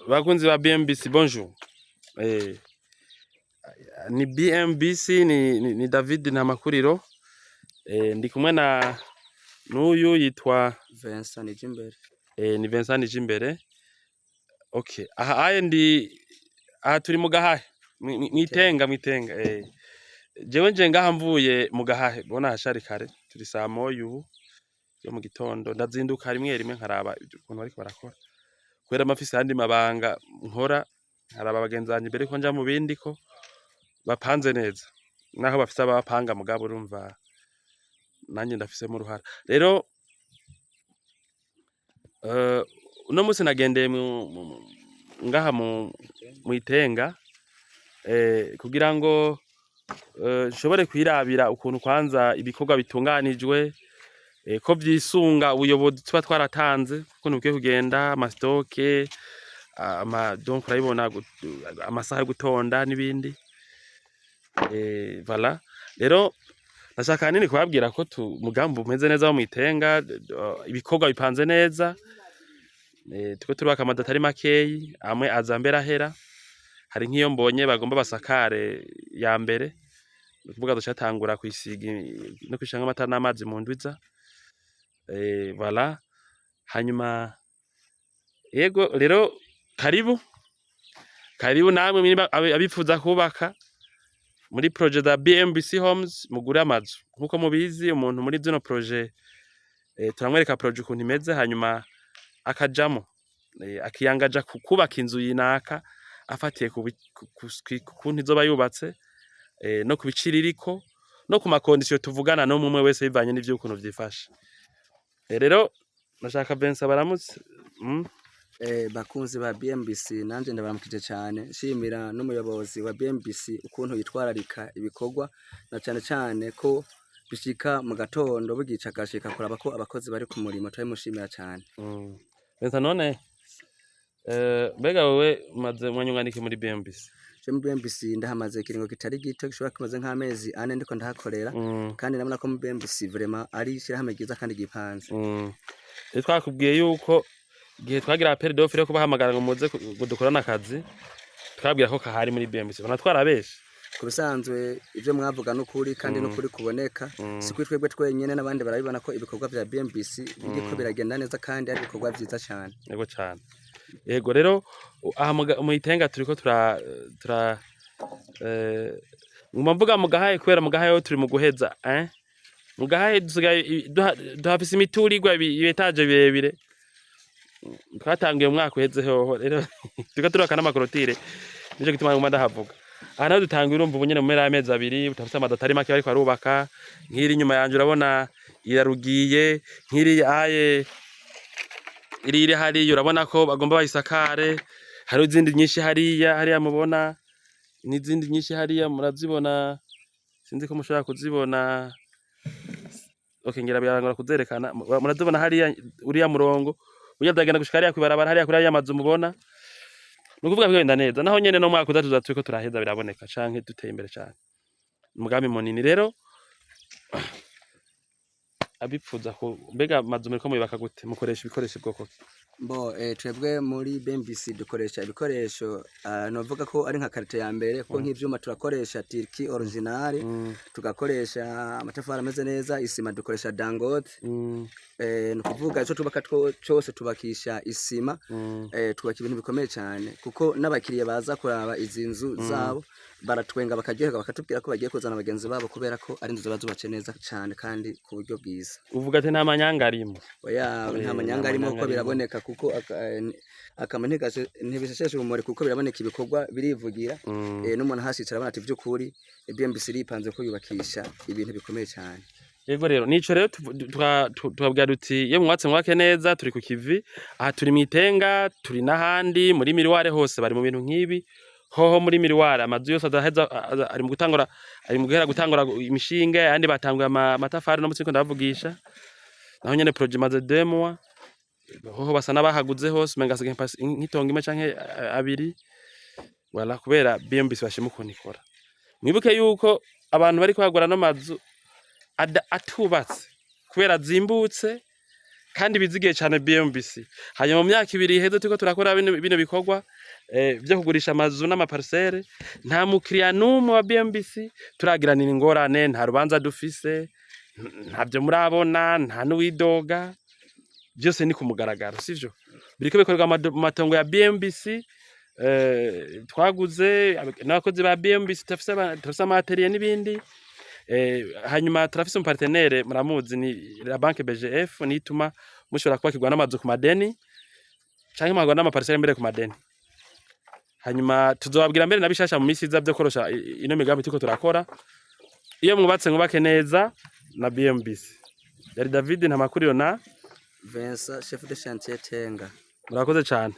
Bakunzi ba BMBC, bonjour. Ni BMBC, ni David Ntamakuriro. Ndi kumwe na n'uyu yitwa Vincent Nijimbere. Ni Vincent Nijimbere. Okay, aha aye ndi aha turi mu Gahahe, mwitenga mwitenga. Jewe nje ngaha mvuye mu Gahahe, bona hashari kare, turi saa moya ubu yo mu gitondo. Ndazinduka rimwe rimwe nkaraba ukuntu bariko barakora, kubera mba ayandi mabanga nkora, nkaraba bagenzi banje mbere ko nja mu bindi ko bapanze neza, naho bafise ababapanga, mugabo urumva nanje ndafisemo uruhara. Rero uno musi nagendeye ngaha mwitenga kugira ngo nshobore kwirabira ukuntu kwanza ibikorwa bitunganijwe, ko vyisunga ubuyobozi tuba twaratanze, ukuntu bikwiye kugenda, ama stock ama, donc urabibona amasaha yo gutonda n'ibindi. Voilà, rero ndashaka ahanini kubabwira ko umugambi umeze neza wo mwitenga, ibikorwa bipanze neza. Turiko turubaka amazu atari makeyi, amwe aza mbere ahera. Hari nk'iyo mbonye bagomba basakare ya mbere, ni ukuvuga duca kuyisiga no kuyishiramwo amatara n'amazi mu ndwiza. Voilà, hanyuma yego rero karibu karibu namwe abifuza kubaka muri projet za BMBC Homes, mugure amazu. Nkuko mubizi, umuntu muri zino projet turamwereka projet ukuntu imeze, hanyuma akajamo akiyangaja kubaka inzu yinaka afatiye ku kuntu izoba yubatse, no ku biciro iriko no ku ma conditions tuvugana n'umwe wese bivanye n'ivyo ukuntu vyifashe. Rero nashaka Vincent baramutse. Bakunzi ba BMBC, nanje ndabaramukije cyane, nshimira n'umuyobozi wa BMBC ukuntu yitwararika ibikorwa, na cyane cyane ko bishika mu gatondo bugica agashika kuraba ko abakozi bari ku murimo. Turabimushimira cyane. Vincent, none mbega wewe umaze umwanya ungana iki muri BMBC? Je muri BMBC ndahamaze ikiringo kitari gito, gishobora kimaze nk'amezi 4 ndiko ndahakorera, kandi ndabona ko mu BMBC vraiment ari ishirahamwe ryiza kandi gipanze. Rero twakubwiye yuko igihe twagira appel d'offre yo kubahamagara ngo muze ngo dukorane akazi, twabwira ko kahari muri BMBC. Bona twarabeshe? Ku bisanzwe ivyo mwavuga n'ukuri kandi n'ukuri kuboneka. Si kuri twebwe twenyene, n'abandi barabibona ko ibikorwa vya BMBC biriko biragenda neza kandi ari ibikorwa vyiza cyane. Yego cane. Yego, rero aha mu Itenga turiko tura nguma mvuga mu Gahahe, kubera mu Gahahe ho turi mu guheza, eh? Mu Gahahe dusigaye duhafise imiturirwa, ibi étages birebire twatangiye mu mwaka uheze. Hoho rero turiko turubaka n'ama clôtures, nico gituma nguma ndahavuga. Aha naho dutanguye, urumva ubu nyene mu mpera y'amezi 2 utafise amazu atari make bariko barubaka. Nk'iri inyuma yanje urabona irarugiye, nk'iri aye iri hariya urabona ko bagomba bayisakare. Hariho izindi nyinshi hariya, hariya mubona n'izindi nyinshi hariya murazibona, sinzi ko mushobora kuzibona. Okay, ngira birangora kuzerekana. Murazibona hariya, uriya murongo burya vyagenda gushika hariya kw'ibarabara, hariya kuri ariya mazu mubona. Ni ukuvuga bigenda neza, naho nyene no mwaka uza tuza turiko turaheza, biraboneka canke duteye imbere cane. Umugambi munini rero abipfuza ko, mbega amazu muriko muyubaka gute? Mukoresha ibikoresho bwoko ki? Bo twebwe muri BMBC dukoresha ibikoresho novuga ko ari nka qualité ya mbere, kuko nk'ivyuma turakoresha Turquie original, tugakoresha amatafari ameze neza, isima dukoresha Dangote. Ni ukuvuga ico tubaka cose tubakisha isima. Twubaka ibintu bikomeye cyane, kuko n'abakiriya baza kuraba izi nzu zabo baratwenga bakaryoherwa, bakatubwira ko bagiye kuzana bagenzi babo, kubera ko ari inzu ziba zubatse neza cyane kandi ku buryo bwiza. Uvuga ati nta manyanga arimo. Oya, nta nta manyanga arimo, kuko manyanga arimo. biraboneka, kuko akama ntibishesheshe urumuri, kuko biraboneka, ibikorwa birivugira. N'umuntu ahashitse arabona ati vy'ukuri BMBC iripanze ko yubakisha ibintu bikomeye cyane. Yego, rero nico rero tubabwira duti iyo mwubatse mwubake neza. Turi ku kivi aha, turi mw'Itenga, turi n'ahandi muri Miriware, hose bari mu bintu nk'ibi. Hoho muri Miriware amazu yose adaheza ari mu gutangura, ari mu guhera gutangura imishinge, ayandi batanguye amatafari no musi ndabavugisha. Naho nyene projet imaze 2 mois, hoho basa n'abahaguze hose, umenga hasigaye nk'itongo imwe canke abiri. Voilà, kubera BMBC bashima ukuntu ikora. Mwibuke yuko abantu bariko bagura ano mazu atubatse kubera azimbutse. Kandi bizigiye cane BMBC. Hanyuma mu myaka 2 iheze turiko turakora bino bikorwa vyo kugurisha amazu n'amaparcelle, nta mukiriya n'umwe wa BMBC turagiranira ingorane, nta rubanza dufise, ntavyo murabona, nta n'uwidoga, vyose ni ku mugaragaro, sivyo? Biriko bikorerwa mu matongo ya BMBC twaguze n'abakozi ba BMBC, turafise ama atelier n'ibindi. Hanyuma turafise umu partenaire, muramuzi, ni la banque BGF, niyo ituma mushobora kubakirwa n'amazu ku madeni canke mukagura n'amaparcelle mbere ku madeni. Hanyuma tuzobabwira mbere na bishasha mu misi iza vyo korosha ino migambi turiko turakora. Iyo mwubatse, mwubake neza na BMBC. Yari David Ntamakuriro na Vincent, chef de chantier Tenga. Murakoze cane.